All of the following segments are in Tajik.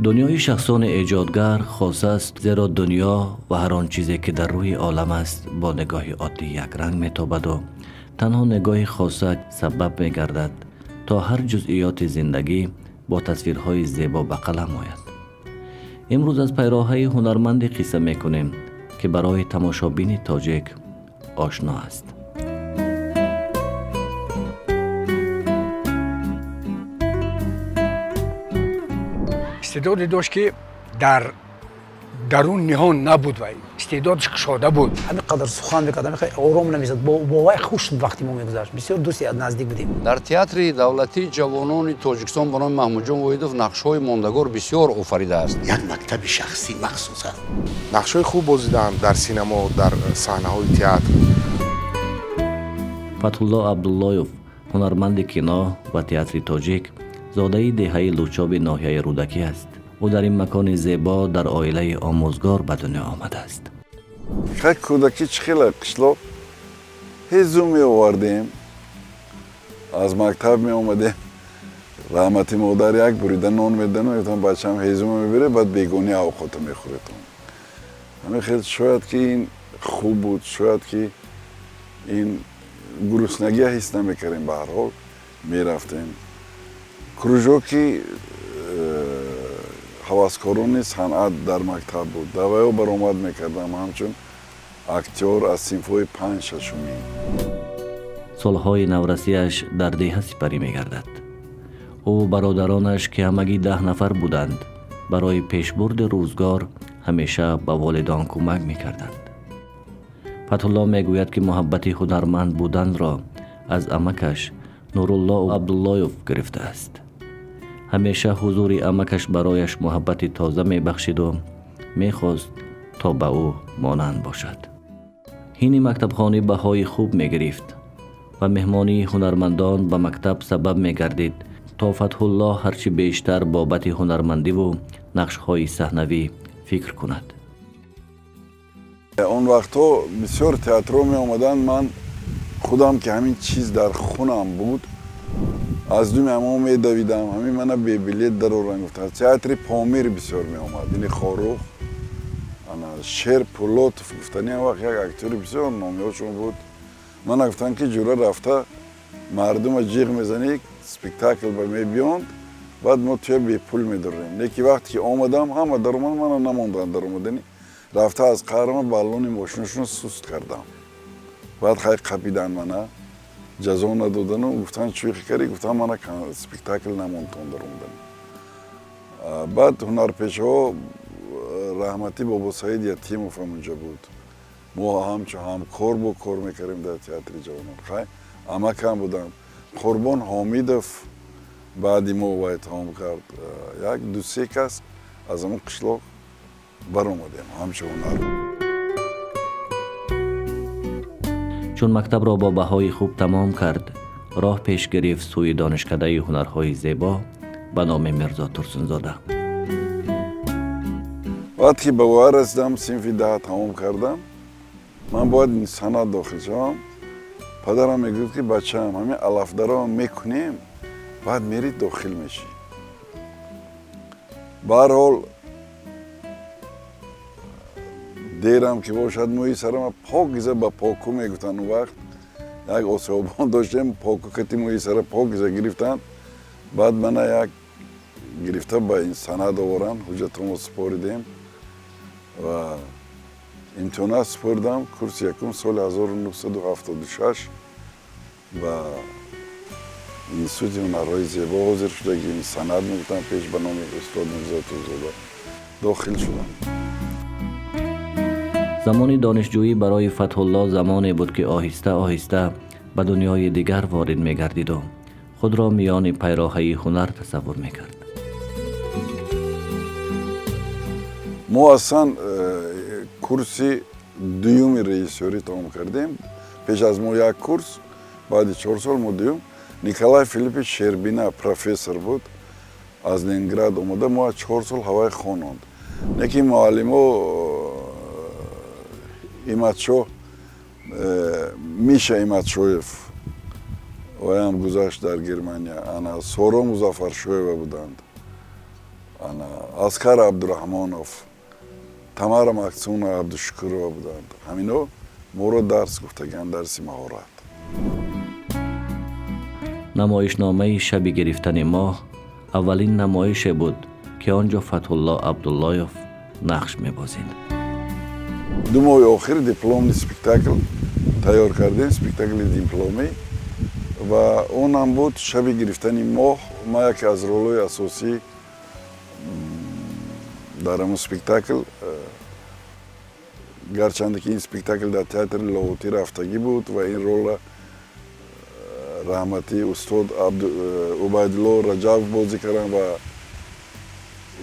Дунёи шахсони эҷодгар хос аст, зеро дунё ва ҳар он чизе, ки дар рӯи олам аст, бо нигоҳи оддӣ якранг метобаду танҳо нигоҳи хоса сабаб мегардад, то ҳар ҷузъиёти зиндагӣ бо тасвирҳои зебо ба қалам ояд. Имрӯз аз пайроҳаи ҳунарманде қисса мекунем, ки барои тамошобини тоҷик ошно аст. Истеъдоде дошт, ки дар дарун ниҳон набуд, вай истеъдодаш кушода буд. Ҳамин қадар сухан мекард, ҳамин ором намезад. Бо вай хуш вақти мо мегузашт, бисёр дӯсти наздик будем. Дар Театри давлатии ҷавонони Тоҷикистон ба номи Маҳмудҷон Воҳидов нақшҳои мондагор бисёр офаридааст. Як мактаби шахсӣ махсус аст. Нақшҳои хуб бозидаанд дар синамо, дар саҳнаҳои театр. Фатҳулло Абдуллоев, ҳунарманди кино ва театри тоҷик, зодаи деҳаи Лучоби ноҳияи Рӯдакӣ аст. Ӯ дар ин макони зебо дар оилаи омӯзгор ба дунё омадааст. Хай, кӯдакӣ чӣ хела, қишлоқ ҳезум меовардем, аз мактаб меомадем, раҳмати модар як бурида нон медану мегуфтам: «Бачам, ҳезума мебире, баъд бегонӣ авқота мехӯретон». Ҳамин хел, шояд ки ин хуб буд, шояд ки ин гуруснагия ҳис намекардем. Ба ҳар ҳол мерафтем кружоки ҳаваскорони санъат дар мактаб буд, дар ваё баромад мекардам ҳамчун актёр аз синфҳои панҷ, шашумӣ. Солҳои наврасиаш дар деҳа сипарӣ мегардад. Ӯ бародаронаш, ки ҳамагӣ 10 нафар буданд, барои пешбурди рӯзгор ҳамеша ба волидон кӯмак мекарданд. Фатҳулло мегӯяд, ки муҳаббати ҳунарманд буданро аз амакаш Нурулло Абдуллоев гирифтааст. Ҳамеша ҳузури амакаш барояш муҳаббати тоза мебахшиду мехост, то ба ӯ монанд бошад. Ҳини мактабхонӣ баҳои хуб мегирифт ва меҳмонии ҳунармандон ба мактаб сабаб мегардид, то Фатҳуллоҳ ҳарчи бештар бобати ҳунармандиву нақшҳои саҳнавӣ фикр кунад. Он вақтҳо бисёр театрҳо меомаданд. Ман худам, ки ҳамин чиз дар хунам буд, аз думи ҳамо медавидам, ҳамин мана бебилет дароран гуфтам. Театри Помир бисёр меомад, ини Хорух, ана Шер Пулотов гуфтани, он вақт як актёри бисёр номиёшон буд. Мана гуфтанд, ки ҷура рафта мардума ҷиғ мезанӣ, спектакл ба мебиёнд, баъд мо туя бепул медорем. Леки вақте ки омадам, ҳама даромад, мана намонданд даромадани. Рафта аз қаҳрама баллони мошинашонро суст кардам. Баъд хай қапидан мана, ҷазо надодану гуфтанд: «Чӯхӣ кардӣ?» Гуфтам: «Мана спектакл намонтон даромадан». Баъд ҳунарпешаҳо, раҳматӣ Бобосаид Ятимов ҳамунҷа буд, мо ҳамчун ҳамкор бо кор мекардем дар Театри ҷавонон. Хай, амакам буданд, Қурбон Ҳомидов, баъди мо вай тамом кард. Як ду-се кас аз ҳамон қишлоқ баромадем ҳамчун ҳунар. Чун мактабро бо баҳои хуб тамом кард, роҳ пеш гирифт сӯи Донишкадаи ҳунарҳои зебо ба номи Мирзо Турсунзода. Вақте ки ба воя расидам, синфи 10 тамом кардам, ман бояд санъат дохил шавам. Падарам мегуфт, ки бачаам, ҳамин алафдаро мекунем, баъд мери дохил мешӣ. Ба ҳар ҳол, дерам ки бошад, мӯи сарама покиза ба поку мегуфтанд. Он вақт як осиёбон доштем, поку кати мӯи сара покиза гирифтанд. Баъд мана як гирифта ба ин санъат оваранд. Ҳуҷҷатҳомо супоридем ва имтиҳонат супоридам. Курси якум соли 1976 ба Институти ҳунарҳои зебо, ҳозир шудаги ин санъат мегуфтанд пеш, ба номи устод Мирзо Турсунзода дохил шудам. Замони донишҷӯӣ барои Фатҳулло замоне буд, ки оҳиста оҳиста ба дунёи дигар ворид мегардиду худро миёни пайроҳаи ҳунар тасаввур мекард. Мо аслан курси дуюми режиссёрӣ тамом кардем. Пеш аз мо як курс, баъди 4 сол мо дуюм. Николай Филиппович Шербина профессор буд, аз Ленинград омада, мо 4 сол ҳавай хононд. Лекин муаллимо Иматшоҳ, Миша Иматшоев, ваям гузашт дар Германия, ана Соро Музаффаршоева буданд. Аскар Абдураҳмонов, Тамара Мақсуна Абдушукурова буданд. Ҳамино моро дарс гуфтагианд, дарси маҳорат. Намоишномаи «Шаби гирифтани моҳ» аввалин намоише буд, ки он ҷо Фатҳулло Абдуллоев нақш мебозид. 2 моҳи охир дипломный спектакл тайёр кардем, спектакли дипломӣ, ва онам буд «Шаби гирифтани моҳ». Ман яке аз ролҳои асосӣ дар ҳамон спектакл, гарчанде ки ин спектакл дар театри Лоҳутӣ рафтагӣ буд ва ин ролла раҳматӣ устод Убайдулло Раҷабов бозӣ карданд ва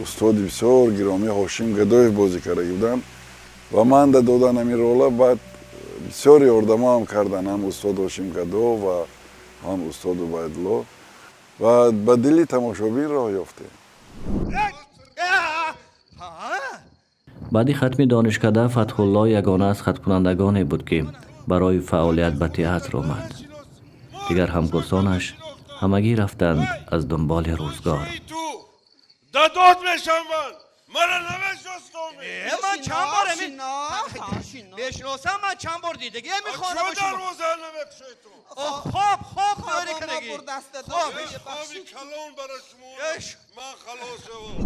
устоди бисёр гиромӣ Ҳошим Гадоев бозӣ кардагӣ буданд ва манда додан ҳамин рола. Баъд бисёр ёрдамоам карданд, ҳам устод Ҳошим Гадоев ва ҳам устод Убайдулло, ва ба дили тамошобин роҳ ёфтем. Баъди хатми донишкада Фатҳулло ягона аз хаткунандагоне буд, ки барои фаъолият ба театр омад. Дигар ҳамкурсонаш ҳамагӣ рафтанд аз дунболи рӯзгор. Дадод мешам, ман мара намешностом. Ман чанд бор мешиносам, ман чанд бор дидагӣ мехонам. Чо дарвоза намекушои ту? Хоб, хоб хӯри кардагӣ. Хоби калон бара шумо, ман халос шавам.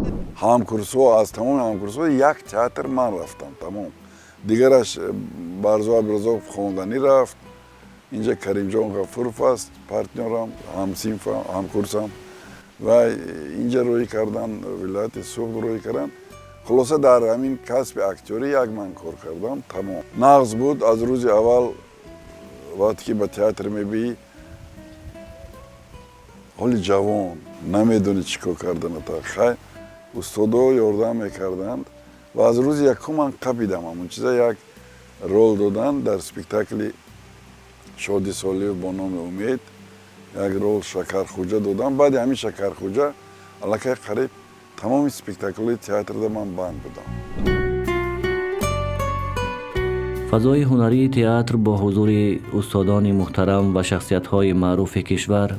Ҳамкурсҳо, аз тамоми ҳамкурсҳо як театр ман рафтам, тамом. Дигараш Барзо Абдуразоқов хонданӣ рафт. Инҷа Каримҷон Ғафуров аст, партнёрам, ҳамсинфам, ҳамкурсам, ва инҷа рӯй кардан, вилояти Суғд рӯй кардан. Хулоса, дар ҳамин касби актёрӣ як ман кор кардам, тамом. Нағз буд аз рӯзи аввал, вақте ки ба театр мебиӣ, ҳоли ҷавон, намедонӣ чӣ кор карданата. Хай, устодо ёрдам мекарданд ва аз рӯзи якум ман қапидам ҳамон чиза. Як рол додан дар спектакли Шоди Солиев бо номи «Умед», як рол Шакархуҷа додам. Баъди ҳамин Шакархуҷа аллакай қариб тамоми спектаклҳои театрда ман банд будам. Фазои ҳунарии театр бо ҳузури устодони муҳтарам ва шахсиятҳои маъруфи кишвар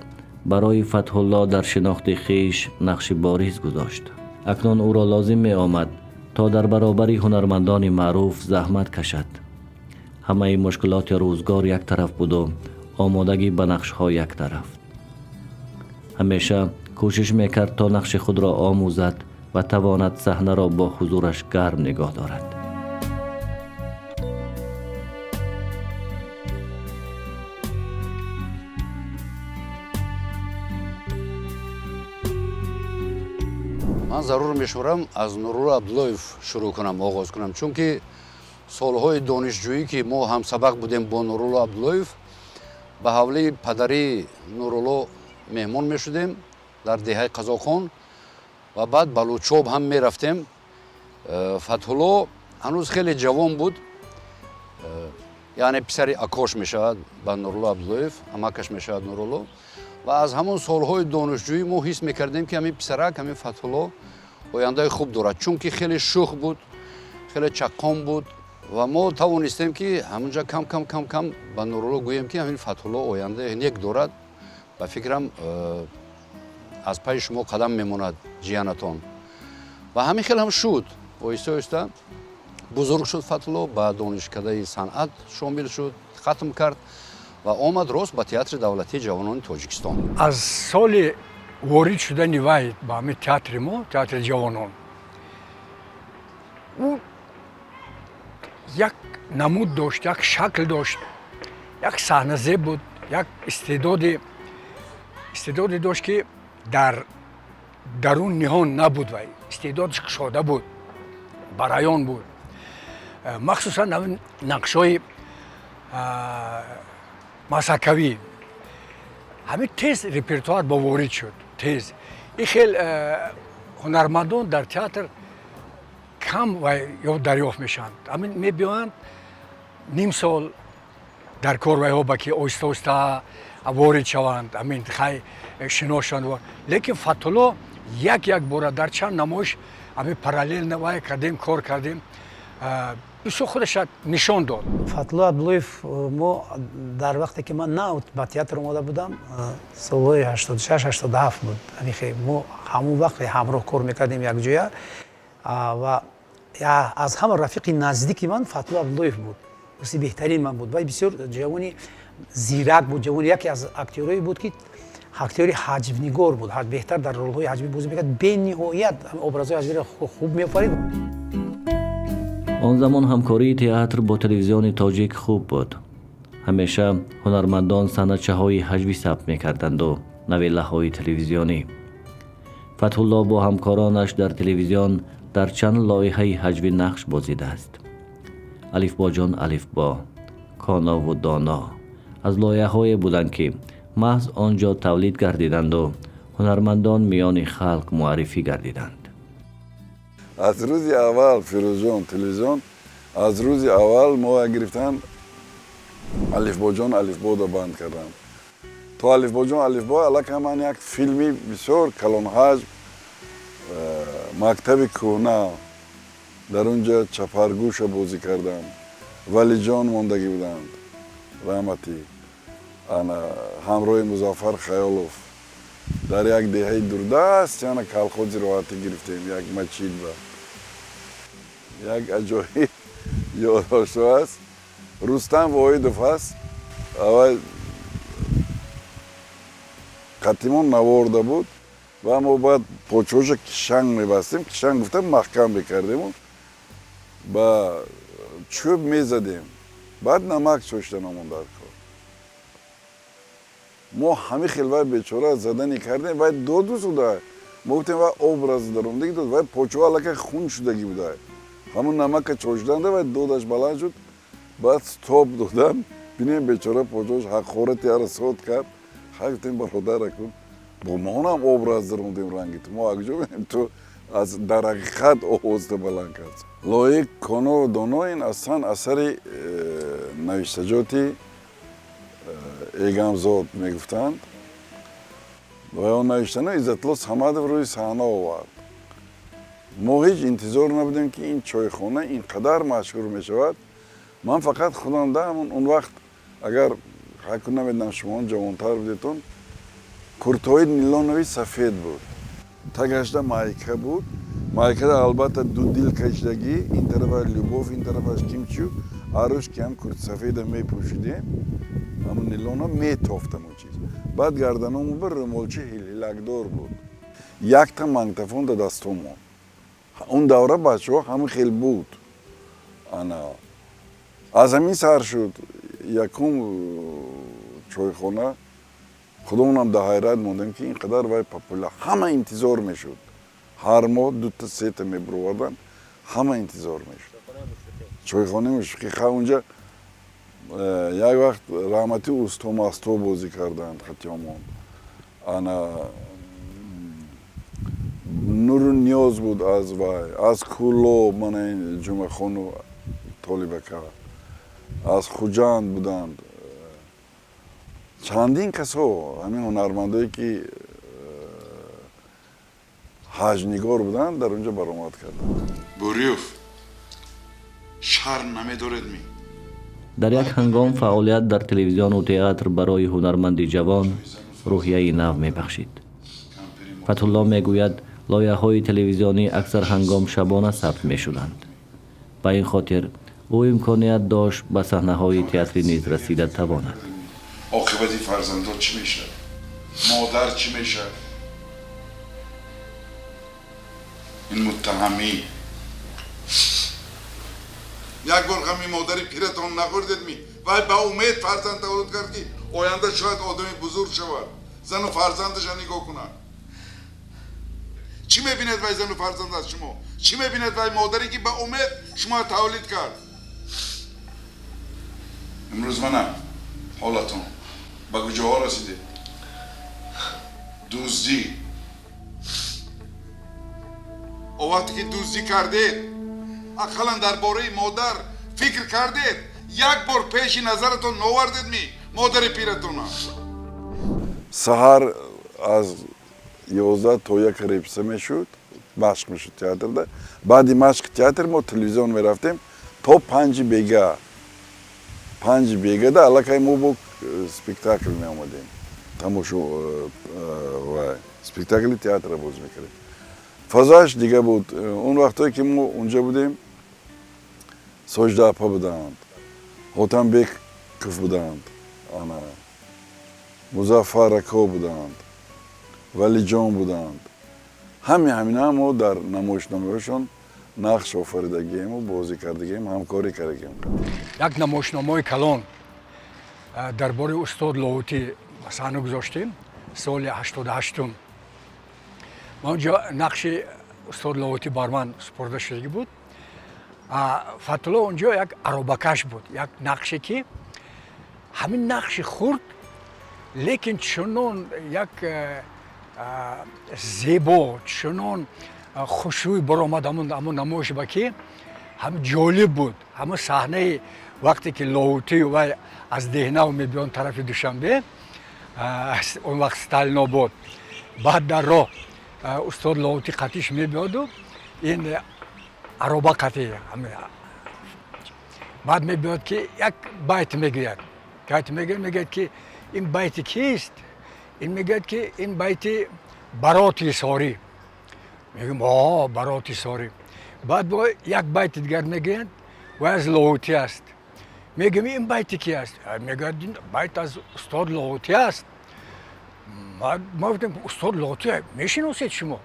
барои Фатҳулло дар шинохти хиш нақши бориз гузошт. Акнун ӯро лозим меомад, то дар баробари ҳунармандони маъруф заҳмат кашад. Ҳамаи мушкилоти рӯзгор як тараф буду омодагӣ ба нақшҳо як тараф. Ҳамеша кӯшиш мекард, то нақши худро омӯзад ва тавонад саҳнаро бо ҳузураш гарм нигоҳ дорад. Ман зарур мешуморам аз Нурулло Абдуллоев шурӯъ кунам, оғоз кунам, чунки солҳои донишҷӯӣ, ки мо ҳамсабақ будем бо Нурулло Абдуллоев, ба ҳавлии падарии Нурулло меҳмон мешудем дар деҳаи Қазоқхон ва баъд ба Лучоб ҳам мерафтем. Фатҳулло ҳанӯз хеле ҷавон буд, яъне писари акош мешавад ба Нурулло Абдуллоев, амакаш мешавад Нурулло. Ва аз ҳамон солҳои донишҷӯӣ мо ҳис мекардем, ки ҳамин писарак, ҳамин Фатҳулло ояндаи хуб дорад, чунки хеле шӯх буд, хеле чаққон буд ва мо тавонистем, ки ҳамунҷа кам кам кам кам ба Нурулло гӯем, ки ҳамин Фатҳулло ояндаи нек дорад, ба фикрам, аз пайи шумо қадам мемонад ҷиянатон. Ва ҳамин хел ҳам шуд. Оҳиста оҳиста бузург шуд Фатҳулло, ба донишкадаи санъат шомил шуд, хатм кард ва омад рост ба Театри давлатии ҷавонони Тоҷикистон. Аз соли ворид шудани вай ба ҳамин театри мо, Театри ҷавонон, ӯ як намуд дошт, як шакл дошт, як саҳназеб буд, як истеъдоде дошт, ки дар дарун ниҳон набуд. Вай истеъдодаш кушода буд, бараён буд. Махсусан нақшҳои масакавӣ ҳамин тез репертуар ба ворид шуд, тез. Ин хел ҳунармандон дар театр кам ва ё дарёфт мешаванд. Ҳамин мебиёянд, ним сол дар кор вайҳо ба ки оҳиста оҳиста ворид шаванд, ҳамин хай шинос шаванд. Лекин Фатҳулло як як бора дар чанд намоиш ҳамин параллельно вай кардем, кор кардем. Бисёр худаша нишон дод. Фатҳулло Абдуллоев, мо дар вақте ки ман нав ба театр омода будам, солҳои 86, 87 буд, ҳамихе мо ҳамон вақт ҳамроҳ кор мекардем якҷоя ва аз ҳама рафиқи наздики ман Фатҳулло Абдуллоев буд, дӯсти беҳтарин ман буд. Вай бисёр ҷавони зирак буд, ҷавони яке аз актёрое буд, ки актёри ҳаҷвнигор буд, беҳтар дар ролҳои ҳаҷвӣ бозӣ мекард, бениҳоят образҳои ҳаҷвиро хуб меофарид. Он замон ҳамкории театр бо телевизиони тоҷик хуб буд. Ҳамеша ҳунармандон саҳначаҳои ҳаҷвӣ сабт мекарданду новеллаҳои телевизионӣ. Фатҳулло бо ҳамкоронаш дар телевизион дар чанд лоиҳаи ҳаҷвӣ нақш бозидааст. Алифбоҷон алифбо, Конову доно аз лоиҳаҳое буданд, ки маҳз он ҷо тавлид гардиданду ҳунармандон миёни халқ муаррифӣ гардиданд. Аз рӯзи аввал, Фирӯзҷон, телевизион аз рӯзи аввал мо гирифтан, Алифбоҷон алифбода банд кардам. То Алифбоҷон алифбо аллакай ман як филми бисёр калонҳаҷм, «Мактаби кӯҳна», дар он ҷа чапаргӯша бозӣ кардам. Валиҷон мондагӣ буданд, раҳматӣ, ана ҳамроҳи Музаффар Хаёлов дар як деҳаи дурдаст, яна колхози роҳатӣ гирифтем, як мачид ба як аҷоиб ёддошто аст. Рустам Воҳидов аст, аввал қатимон наворда буд ва мо баъд почоша кишанг мебастем. Кишанг гуфта, маҳкам мекардему ба чӯб мезадем, баъд намак чошида намон дар кор. Мо ҳами хел вай бечора задани кардем, вай доду зуда. Мо гуфтем, вай образ даромдагӣ дод, вай почоа аллакай хун шудагӣ буда, ҳамун намака чошиданда вай додаш баланд шуд. Баъд стоп додан, бинем, бечора почош ҳақорати арасод кард. Хай, гуфтем, бародар, акун бо монам образ даромдем, ранги ту мо акҷо бинем, ту аз дар ҳақиқат овозта баланд кард. Лоиқ Конову доно ин аслан асари навиштаҷоти Эгамзод мегуфтанд ва он навиштану Иззатулло Самадов рӯи саҳна овард. Мо ҳеҷ интизор набудем, ки ин чойхона ин қадар машҳур мешавад. Ман фақат худам да он вақт, агар ҳайку намедонам, шумо ҷавонтар будетон, куртои нилонови сафед буд, тагашда майка буд, майкада албатта ду дил кашидагӣ, ин тарафаш любовь, ин тарафаш кимчу арӯш, ки ҳам курти сафеда мепӯшидем, ҳамун нилона метофтам он чиз. Баъд гарданому ба румолчи ҳилҳилакдор буд, якта магнитофон да дастомон. Он давра бачаҳо ҳама хел буд. Ана аз ҳамин сар шуд якум чойхона. Худомонам да ҳайрат мондем, ки ин қадар вай популяр, ҳама интизор мешуд. Ҳар моҳ дута, сета мебуровардан, ҳама интизор мешуд чойхонаи мушфиқӣ. Ха, унҷа як вақт раҳмати усто Масто бозӣ карданд хатиёмон, ана Нуру Ниёз буд, аз вай, аз Кӯлоб, мана ин Ҷумъахону Толибака, аз Хуҷанд буданд чандин касо. Ҳамин ҳунармандое ки ҳаҷнигор буданд, дар он ҷо баромад карданд. Бурюф, шарм намедоред ми? Дар як ҳангом фаъолият дар телевизиону театр барои ҳунарманди ҷавон рӯҳияи нав мебахшид. Фатҳулло мегӯяд, лоиҳаҳои телевизионӣ аксар ҳангом шабона сабт мешуданд, ба ин хотир ӯ имконият дошт ба саҳнаҳои театрӣ низ расида тавонад. Оқибати фарзандҳо чӣ мешавад? Модар чӣ мешавад? Ин муттаҳамӣ, як бор ғами модари пиратон нахӯрдед ми? Вай ба умед фарзанд таваллуд кард, ки оянда шояд одами бузург шавад, зану фарзандаша нигоҳ кунад. Чӣ мебинад вай зану фарзанд аз шумо? Чӣ мебинад вай модаре, ки ба умед шумо тавлид кард? Имрӯз мана ҳолатон ба куҷоҳо расидед? Дуздӣ. О вақте ки дуздӣ кардед, ақаллан дар бораи модар фикр кардед? Як бор пеши назаратон новардед ми модари пиратона? Саҳар аз 11 то 1 реписа мешуд, машқ мешуд театрда. Баъди машқи театр мо телевизион мерафтем. То 5-и бега, 5-и бегада аллакай мо бо спектакл меомадем, тамошо ва спектакли театра боз мекардем. Фазоаш дига буд. Он вақтое ки мо унҷа будем, Соҷида апа буданд, Ҳотамбеков буданд, ана Музаффар ако буданд, Валиҷон буданд. Ҳами ҳамина мо дар намоишномаҳошон нақш офаридагиему, бозӣ кардагием, ҳамкорӣ кардагием. Як намоишномаи калон дар бораи устод Лоҳутӣ ба саҳна гузоштем соли 88-ум. Ман онҷо нақши устод Лоҳутӣ бар ман супурда шудагӣ буд. Фатулло онҷо як аробакаш буд, як нақше ки ҳамин нақши хурд, лекин чунон як зебо, чунон хушрӯй баромад ҳамон намоиш ба ки ҳам ҷолиб буд. Ҳамон саҳнаи вақте ки Лоҳутӣ вай аз Деҳнав мебиён тарафи Душанбе, он вақт Сталинобод, баъд дар роҳ устод Лоҳутӣ қатиш мебиёду ин ароба қатӣ, баъд мебиёд ки як байт мегӯяд, байт мегӯяд, мегӯяд ки ин байти кист? Ин мегӯяд ки ин байти Бароти Сорӣ. Мегӯем, о, Бароти Сорӣ. Баъд бо як байти дигар мегӯянд, вай аз Лоҳутӣ аст. Мегӯем, ин байти ки аст? Мегӯяд, ин байт аз устод Лоҳутӣ аст. Ма гуфтем, устод Лоҳутӣ мешиносед шумо?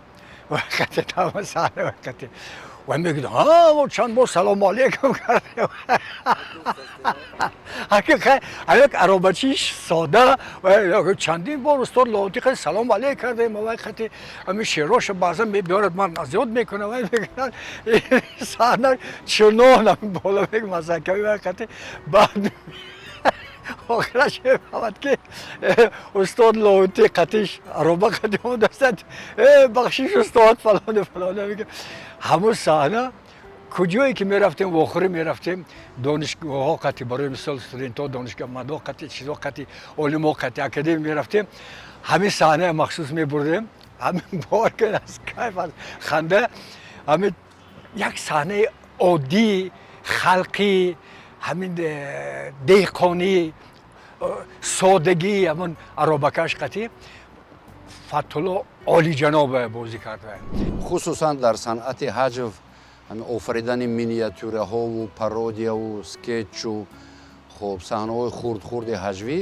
Вақте вай мегӯяд, ҳа, чанд бор салому алейкум кардем. Як аробачии сода, чандин бор устод Лоҳутӣ хеле салому алейк кардем, вай хати ҳамин шеъроша баъзан мебиёрад, ман аз ёд мекунам, вай мекунад. Саҳна чунон боло мазакави вай хати, баъд охираш мефаҳмад ки устод Лоҳутӣ қатиш ароба қати омадастад, бахшиш устод, фалоне фалоне. Ҳамун саҳна куҷое ки мерафтем, вохӯрӣ мерафтем, донишгоҳҳо қати, барои мисол студентҳо, донишгоҳмандҳо қати, чизо қати, олимҳо қати, академия мерафтем, ҳамин саҳнае махсус мебурдем. Ҳамин бовар кунед, аз кайф, аз ханда. Ҳамин як саҳнаи оддӣ, халқӣ, ҳамин деҳқонӣ, содагӣ, ҳамон аробакаш қатӣ Фатулло олиҷаноб бозӣ карда. Хусусан дар санъати ҳаҷв, ҳамин офаридани миниатюраҳову пародияву скетчу, хоб, саҳнаҳои хурд-хурди ҳаҷвӣ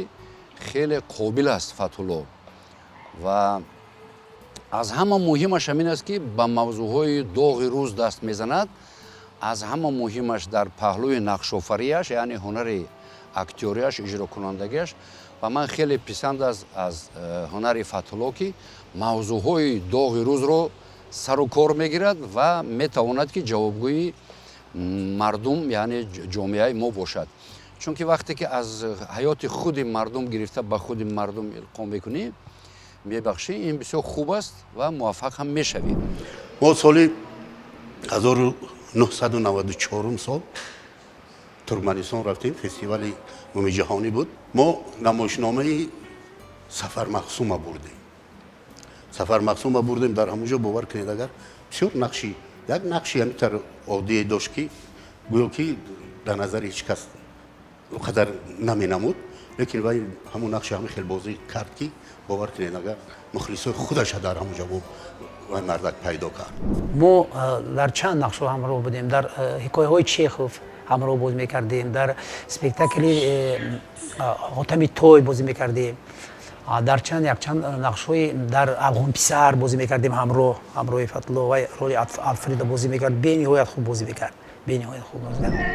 хеле қобил аст Фатулло. Ва аз ҳама муҳимаш ҳамин аст, ки ба мавзӯъҳои доғи рӯз даст мезанад. Аз ҳама муҳимаш дар паҳлӯи нақшофарияш, яъне ҳунари актёрияш, иҷрокунандагиаш. Ва ман хеле писанд аст аз ҳунари Фатулло, ки мавзӯъҳои доғи рӯзро сару кор мегирад ва метавонад, ки ҷавобгӯи мардум, яъне ҷомеаи мо бошад. Чунки вақте ки аз ҳаёти худи мардум гирифта ба худи мардум илқом мекунӣ, мебахшӣ, ин бисёр хуб аст ва муваффақ ҳам мешавӣ. Мо соли 1994 сол Туркманистон рафтем, фестивали умумиҷаҳонӣ буд. Мо намоишномаи Сафар Мақсума бурдем. Сафар Мақсума бурдем, дар ҳамон ҷо, бовар кунед, агар бисёр нақши, як нақши ҳамитар оддие дошт, ки гӯё ки дар назари ҳеҷ кас он қадар наменамуд, лекин вай ҳамон нақши ҳамин хел бозӣ кард, ки бовар кунед, агар мухлисои худаша дар ҳамон ҷо вай мардак пайдо кард. Мо дар чанд нақшҳо ҳамроҳ будем. Дар ҳикояҳои Чехов ҳамроҳ бозӣ мекардем, дар спектакли Ҳотами Той бозӣ мекардем, дар чанд якчанд нақшҳои дар Афғонписар бозӣ мекардем ҳамроҳ, ҳамроҳи Фатулло. Вай роли Алфреда бозӣ мекард, бениҳоят хуб бозӣ мекард, бениҳоят хуб бозӣ мекард.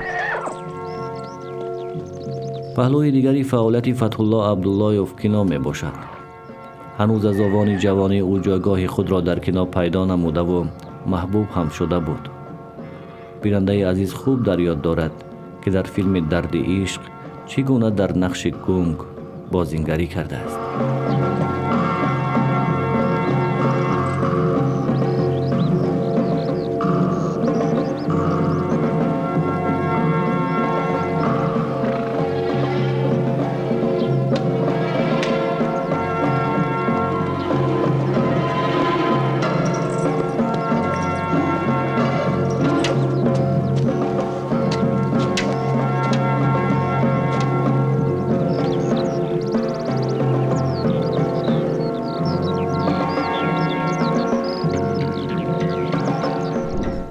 Паҳлӯи дигари фаъолияти Фатҳулло Абдуллоев кино мебошад. Ҳанӯз аз овони ҷавонӣ ӯ ҷойгоҳи худро дар кино пайдо намудаву маҳбуб ҳам шуда буд. Бинандаи азиз хуб дар ёд дорад, ки дар филми Дарди ишқ чӣ гуна дар нақши гунг бозингарӣ кардааст.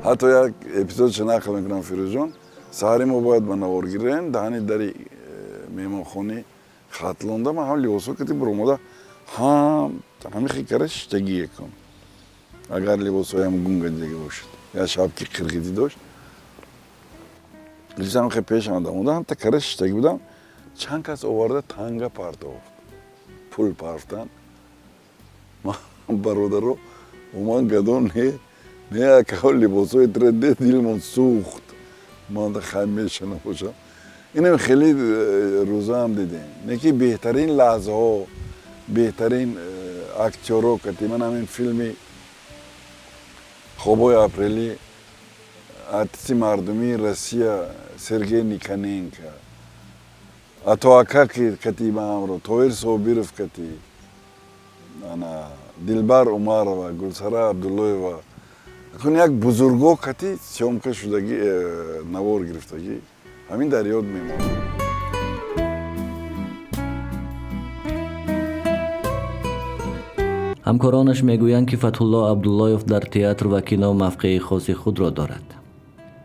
Ҳатто як эпизодша нақл мекунам, Фирӯзҷон. Саҳари мо бояд ба навор гирем, даҳани дари меҳмонхони Хатлонда ман ҳам либосҳо кати биромада, ҳам ҳамин хикара шиштагӣ якун. Агар либосҳоям гунга дига бошад. Я шабки қирғизӣ дошт. Либосам хе пеш омада, ҳамта кара шиштагӣ будам. Чанд кас оварда танга партофт. Пул партофтан. Бародаро, ман гадо не, не акаҳо либосҳои тра де дилмон сӯхт. Ман хай мешана бошам. Инам хеле рӯзаам дидем. Не ки беҳтарин лаҳзаҳо, беҳтарин актёро кати ман ҳамин филми Хобҳои апрелӣ, артисти мардумии Россия Сергей Никоненко, Атоака кати ба ҳамро, Тоҳир Собиров кати, ана Дилбар Умарова, Гулсара Абдуллоева. Акун як бузурго кати съёмка шудагӣ, навор гирифтагӣ, ҳамин дар ёд мемонад. Ҳамкоронаш мегӯянд, ки Фатҳулло Абдуллоев дар театр ва кино мавқеи хоси худро дорад,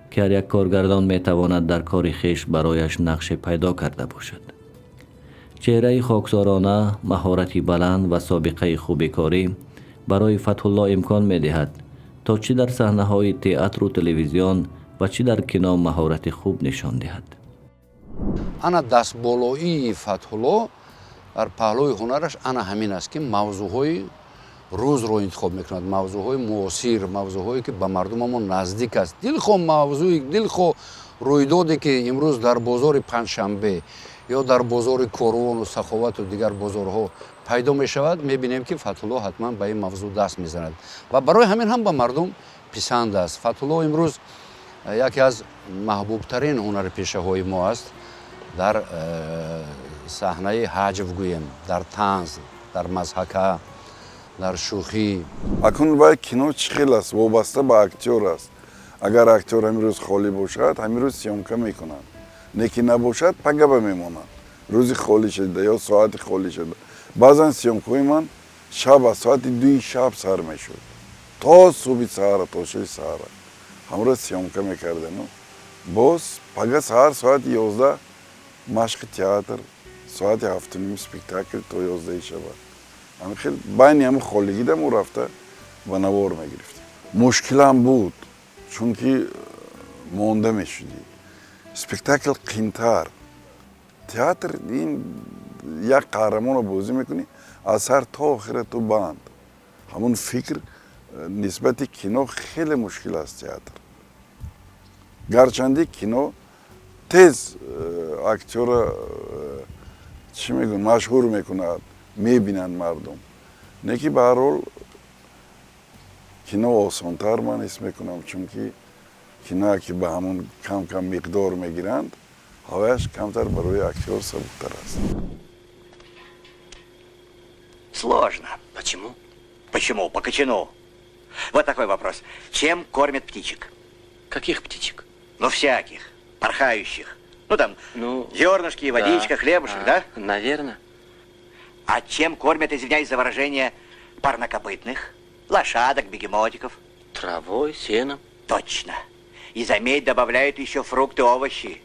ки ҳар як коргардон метавонад дар кори хеш барояш нақше пайдо карда бошад. Чеҳраи хоксорона, маҳорати баланд ва собиқаи хуби корӣ барои Фатҳулло имкон медиҳад, то чӣ дар саҳнаҳои театру телевизион ва чӣ дар кино маҳорати хуб нишон диҳад. Ана дастболоии Фатҳулло дар паҳлӯи ҳунараш ана ҳамин аст, ки мавзӯъҳои рӯзро интихоб мекунад, мавзӯъҳои муосир, мавзӯъҳое ки ба мардумамон наздик аст. Дилхоҳ мавзӯи, дилхоҳ рӯйдоде ки имрӯз дар бозори Панҷшанбе ё дар бозори Корвону Саховату дигар бозорҳо пайдо мешавад, мебинем ки Фатҳулло ҳатман ба ин мавзӯъ даст мезанад ва барои ҳамин ҳам ба мардум писанд аст. Фатҳулло имрӯз яке аз маҳбубтарин ҳунарпешаҳои мо аст дар саҳнаи ҳаҷв гӯем, дар танз, дар мазҳака, дар шӯхӣ. Акун вай кино чӣ хел аст? Вобаста ба актёр аст. Агар актёр ҳамин рӯз холӣ бошад, ҳамин рӯз съёмка мекунад. Не ки набошад, пагаба мемонад. Рӯзи холӣ шуда ё соати холӣ шуда. Баъзан съёмкаҳои ман шаб аз соати 2 шаб сар мешуд. То субҳи саҳара, то 6 саҳара. Ҳамроҳ съёмка мекардем. Боз пага саҳар соати 11 машқи театр, соати 7:30 спектакл то 11 шаба. Ҳамин хел байни ҳамин холигида мо рафта ба навор мегирифтем. Мушкилам буд, чунки монда мешудӣ. Спектакл қинтар. Театр ин як қаҳрамонро бозӣ мекунӣ, аз сар то охира ту банд. Ҳамун фикр нисбати кино хеле мушкил аст театр. Гарчанди кино тез актёра чӣ мегӯянд, машҳур мекунад, мебинанд мардум. Не ки ба ҳар ҳол кино осонтар ман ҳис мекунам, чунки киное ки ба ҳамун кам-кам миқдор мегиранд, ҳавояш камтар барои актёр сабуктар аст. Сложно. Почему? Почему? По кочану. Вот такой вопрос. Чем кормят птичек? Каких птичек? Ну, всяких. Порхающих. Ну, там, зернышки, водичка, да. Хлебушек, да? Наверное. А чем кормят, извиняюсь за выражение, парнокопытных? Лошадок, бегемотиков? Травой, сеном. Точно. И, заметь, добавляют еще фрукты, овощи.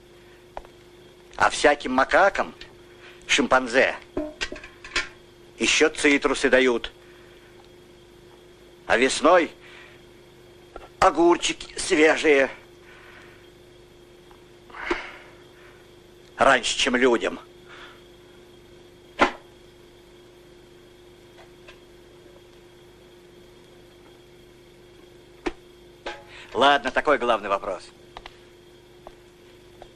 А всяким макакам, шимпанзе, еще цитрусы дают. А весной огурчики свежие. Раньше, чем людям. Ладно, такой главный вопрос.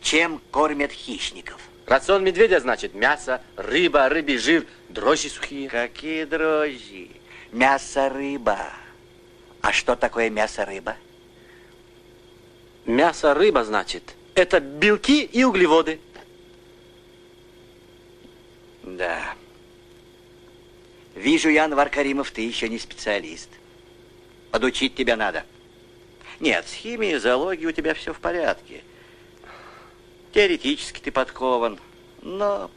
Чем кормят хищников? Рацион медведя, значит, мясо, рыба, рыбий жир, дрожжи сухие. Какие дрожжи? Мясо, рыба. А что такое мясо-рыба? Мясо-рыба, значит, это белки и углеводы. Да. Вижу я, Анвар Каримов, ты еще не специалист. Подучить тебя надо. Нет, с химией, зоологией у тебя все в порядке. Теоретически ты подкован, но...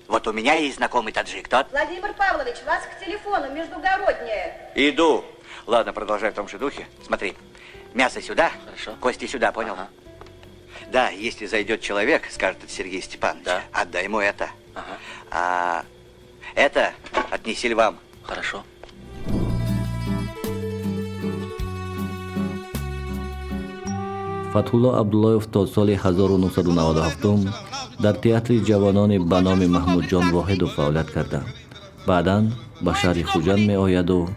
Вот у меня есть знакомый таджик, тот... Владимир Павлович, вас к телефону, междугороднее. Иду. Ладно, продолжай в том же духе. Смотри, мясо сюда, Хорошо. Кости сюда, понял? Ага. Да, если зайдет человек, скажет это Сергей Степанович, Да. Отдай ему это. Ага. А это отнеси львам. Хорошо. Фатҳулло Абдуллоев то соли 1997 дар театри ҷавонони ба номи Маҳмудҷон Воҳидов фаъолият карда, баъдан ба шаҳри Хуҷанд меояду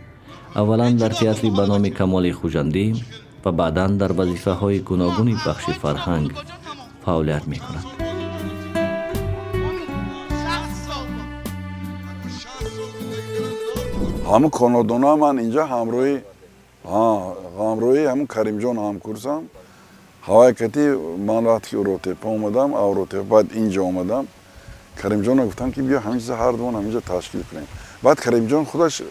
аввалан дар театри ба номи Камоли Хуҷандӣ ва баъдан дар вазифаҳои гуногуни бахши фарҳанг фаъолият мекунад. Ҳамун конодона ман инҷа ҳамроҳи ҳамроҳи ҳамун Каримҷон ҳамкурсам ҳавай кати ман вақте ки Уротепа омадам, Авротепа баъд инҷа омадам, Каримҷонро гуфтам, ки биё, ҳамин чиза ҳардумон ҳаминҷа ташкил кунем. Баъд Каримҷон худаш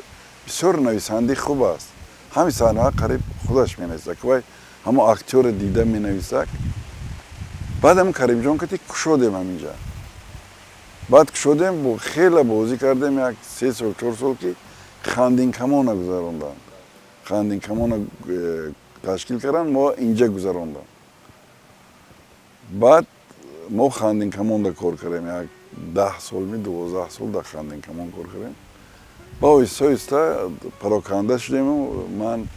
бисёр нависандаи хуб аст, ҳамин саҳнаҳа қариб худаш менависад, вай ҳамон актёре дида менависад. Баъд ҳамин Каримҷон кати кушодем ҳаминҷа, баъд кушодем, хеле бозӣ кардем, як 3 сол, 4 сол, ки Хандинкамона гузаронданд, Хандинкамона ташкил карданд, мо инҷа гузарондам. Баъд мо Хандинкамонда кор кардем як 10 солми, 12 сол дар Хандинкамон кор кардем. Ба оҳиста оҳиста пароканда шудему ман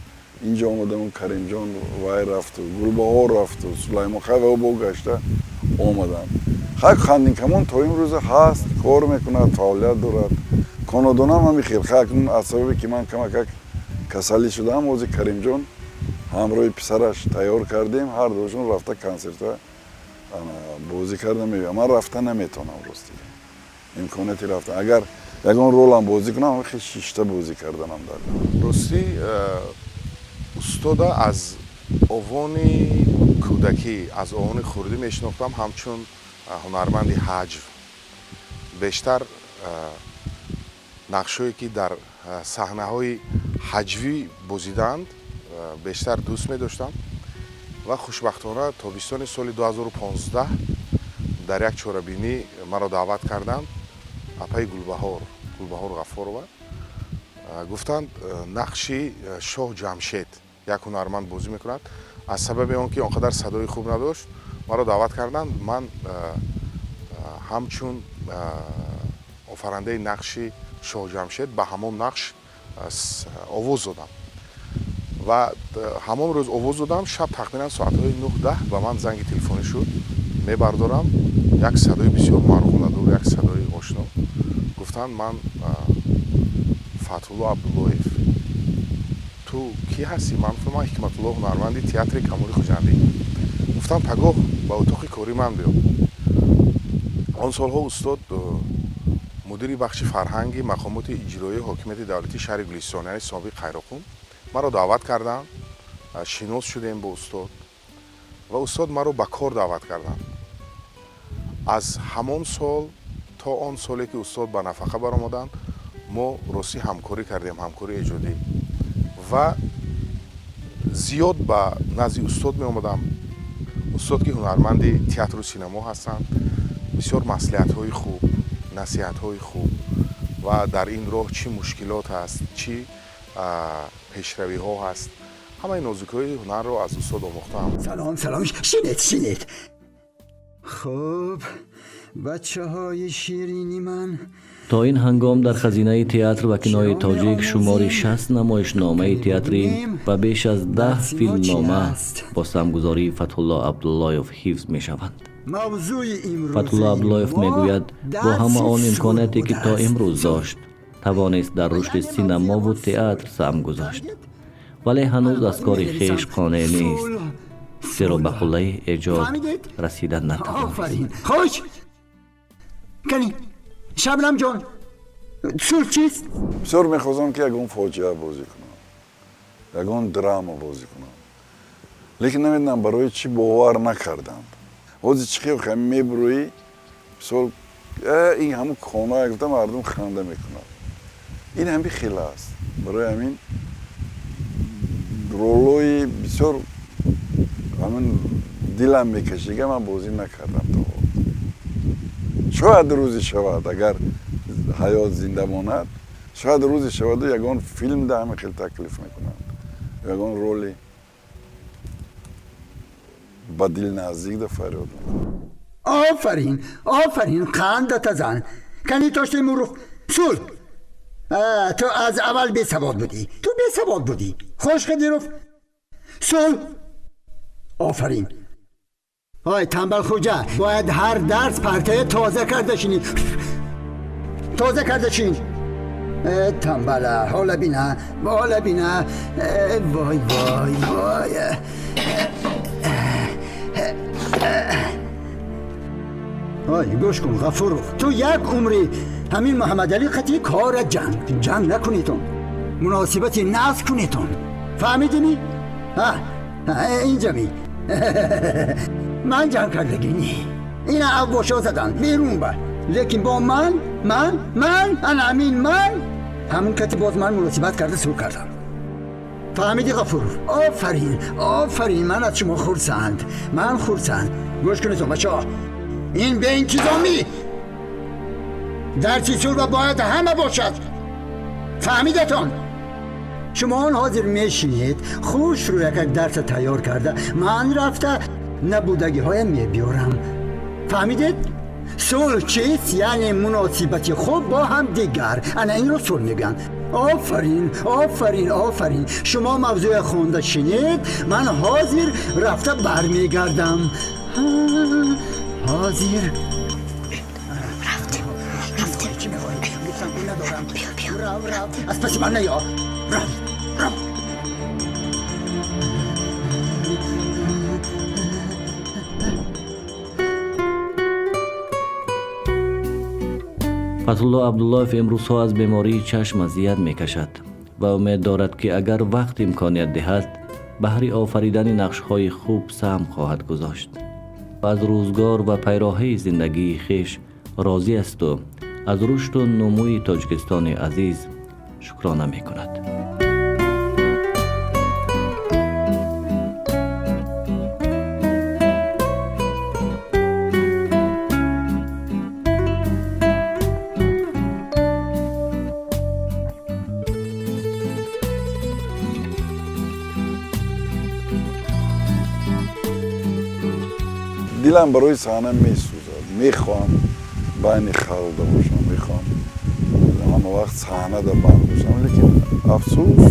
инҷа омадаму Каримҷон вай рафту, Гулбаҳор рафту, Сулаймон хай ва бо гашта омаданд. Хай, Хандинкамон то имрӯза ҳаст, кор мекунад, фаъолият дорад. Конодонам ҳами хел. Хай, акнун аз сабабе ки ман камакак касалӣ шудам, ҳозир Каримҷон ҳамроҳи писараш тайёр кардем, ҳар душон рафта консертҳо бозӣ карда меоям. Ман рафта наметавонам, рости, имконияти рафта, агар ягон ролам бозӣ кунам, хел шишта бозӣ карданам дар. Ростӣ, устода аз овони кӯдакӣ, аз овони хурдӣ мешинохтам ҳамчун ҳунарманди ҳаҷв. Бештар нақшҳое, ки дар саҳнаҳои ҳаҷвӣ бозидаанд, бештар дӯст медоштам. Ва хушбахтона тобистони соли 2015 дар як чорабинӣ маро даъват карданд апаи Гулбаҳор, Гулбаҳор Ғаффорова. Гуфтанд, нақши шоҳ Ҷамшед як ҳунарманд бозӣ мекунад. Аз сабаби он ки он қадар садои хуб надошт, маро даъват карданд. Ман ҳамчун офарандаи нақши шоҳ Ҷамшед ба ҳамон нақш овоз додам ва ҳамон рӯз овоз додам. Шаб тахминан соатҳои 9-10 ба ман занги телефонӣ шуд. Мебардорам, як садои бисёр марғуладор, як садои ошно. Гуфтанд: «Ман Фатҳулло Абдуллоев, ту кӣ ҳастӣ?» Ман гуфтам: «Ман Ҳикматулло, ҳунарманди театри Камоли Хуҷандӣ». Гуфтам: «Пагоҳ ба утоқи кори ман биё». Он солҳо устод мудири бахши фарҳанги мақомоти иҷроии ҳокимияти давлатии шаҳри Гулистон, яъне собиқ Қайроқум. Маро даъват карданд, шинос шудем бо устод ва устод маро ба кор даъват карданд. Аз ҳамон сол то он соле, ки устод ба нафақа баромаданд, мо ростӣ ҳамкорӣ кардем, ҳамкории эҷодӣ, ва зиёд ба назди устод меомадам. Устод, ки ҳунарманди театру синамо ҳастанд, бисёр маслиҳатҳои хуб, насиҳатҳои хуб ва дар ин роҳ чӣ мушкилот ҳаст, чӣ пешравиҳо ҳаст, ҳамаи нозукиҳои ҳунарро аз устод омӯхтаам. Салом, салом, шинед, шинед. Хуб, бачаҳои ширини ман. То ин ҳангом дар хазинаи театр ва кинои тоҷик шумори 60 намоишномаи театрӣ ва беш аз 10 филмнома бо саҳмгузории Фатҳулло Абдуллоев ҳифз мешаванд. Фатҳулло Абдуллоев мегӯяд, бо ҳама он имконияте, ки то имрӯз дошт, тавонист дар рушди синамову театр саҳм гузошт, вале ҳанӯз аз кори хеш қонеъ нест, зеро ба қуллаи эҷод расида натавонист. Хош кани, Шабнам ҷон, сулҳ чист? Бисёр мехостам, ки ягон фоҷиа бозӣ кунам, ягон драма бозӣ кунам, лекин намедонам барои чӣ бовар накарданд. Ҳозир чӣ хел мебурӯӣ, мисол, ин ҳамун хона гуфта, мардум ханда мекунад. Ин ҳами хел аст. Барои ҳамин ролҳои бисёр ҳамин дилам мекашига ман бозӣ накардам то. Шояд рӯзе шавад, агар ҳаёт зинда монад. Шояд рӯзе шаваду ягон филм да ҳамин хел таклиф мекунанд, ягон роли ба дил наздик да фарёд мекунанд. Офарин, офарин, қандата зан. Кани Тоштемуров, сулҳ. Ту аз аввал бесавод будӣ, ту бесавод будӣ. Хошқадиров, сулҳ. Офарин. Ой, Танбалхуҷа, бояд ҳар дарс партая тоза карда шинӣ. Тоза карда шин. Танбала, ҳола бина, ҳола бина. Вой, вой, вой. Ой, гӯш кун, Ғафуров, ту як умри ҳамин Муҳаммадалӣ қатъи кора ҷанг ҷанг накунедон, муносибати нағз кунедон, фаҳмидими? Инҷами ман ҷанг кардагӣ не, ина авбошо задан берун ба, лекин бо ман ман ман ана ҳамин ман ҳамун кати боз ман муносибат карда сур кардам. Фаҳмиди, Ғафуров? Офарин, офарин, ман аз шумо хурсанд, ман хурсанд. Гӯш кунедон, бачаҳо, ин беинтизомӣ дарси сулҳ бояд ҳама бошад, фаҳмидатон? Шумо он ҳозир мешинед, хуш рӯ якак дарса тайёр карда, ман рафта набудагиҳоям мебиёрам, фаҳмидед? Сулҳ чист? Яъне муносибати хуб бо ҳамдигар, ана инро сулҳ мегӯянд. Офарин, офарин, офарин. Шумо мавзӯя хонда шинед, ман ҳозир рафта бармегардам. Ҳозир. Рафтем, рафтем. Чӣ мехоҳӣ? Гуфтам, пул надорам. Биё, биё. Рав, рав. Аз паси ман наё. Рав, рав. Фатҳулло Абдуллоев имрӯзҳо аз бемории чашм азият мекашад ва умед дорад, ки агар вақт имконият диҳад, баҳри офаридани нақшҳои хуб саҳм хоҳад гузошт. Аз рӯзгор ва пайроҳаи зиндагии хеш розӣ асту аз рушду нумӯи Тоҷикистони азиз шукрона мекунад. Дилам барои саҳна месӯзад, мехоҳам байни халқ бошам, мехоҳам ҳама вақт саҳнада банд бошам, лекин афсӯс.